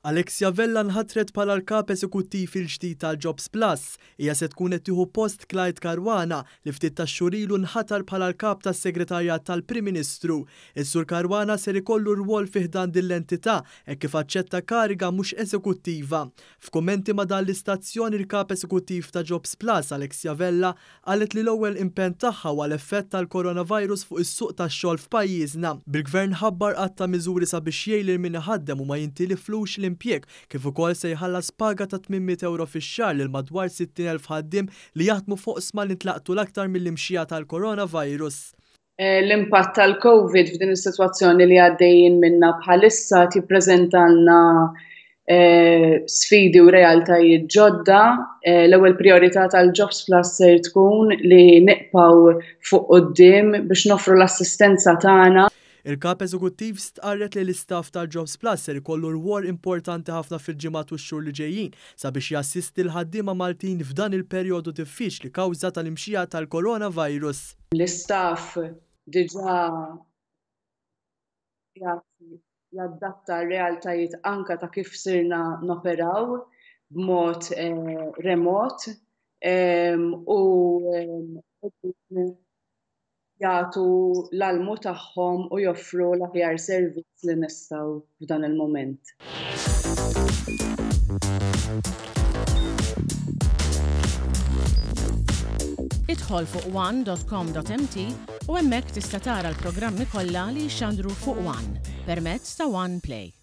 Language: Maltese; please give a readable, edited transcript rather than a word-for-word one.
Alexia Vella nħatret bħala l-Kap Eżekuttiv il-ġdid tal-Jobs Plus. Hija se tkun qed tieħu post Clyde Caruana li ftit tax-xhur ilu nħatar bħala l-Kap tas-Segretarjat tal-Prim Ministru. Is-Sur Caruana ser ikollu rwol fi ħdan din l-entità hekk kif aċċetta kariga mhux eżekuttiva. F'kummenti ma' dan l-istazzjon il-Kap Eżekuttiv ta' Jobs Plus Alexia Vella Qalet li l-ewwel impenn tagħha huwa l-effett tal-coronavirus fuq is-suq tax-xogħol f'pajjiżna, bil-Gvern ħabbar għadd ta' miżuri sabiex jgħin lil min iħaddem u ma jintiliflux l-impjieg, kif ukoll se jħallas paga ta' 800 ewro fix-xahar lil madwar 60,000 ħaddiem li jaħdmu f'oqsma li ntlaqtu l-aktar mill-imxija tal-coronavirus. L-impatt tal-Covid f'din is-sitwazzjoni li għaddejjin minnha bħalissa qed jippreżentalna eh, sfidi u realtajiet ġodda. Eh, l-ewwel priorità tal-Jobs Plus ser tkun li nibqgħu fuq quddiem biex noffru l-assistenza tagħna. Il-Kap Eżekuttiv stqarret li l-istaff tal-Jobs Plus ser ikollu rwol importanti ħafna fil-ġimgħat u x-xhur li ġejjin sabiex jassisti l-ħaddiema Maltin f'dan il-perjodu diffiċli kawża tal-imxija tal-coronavirus. L-istaff diġà qiegħed jadatta r-realtajiet anke ta' kif sirna noperaw b'mod remot u qegħdin jagħtu l-almu tagħhom u joffru l-aħjar servizz li nistgħu f'dan il-mument. Idħol fuq one.com.mt u hemmhekk tista' tara l-programmi kollha li jixxandru fuq One permezz ta' One Play.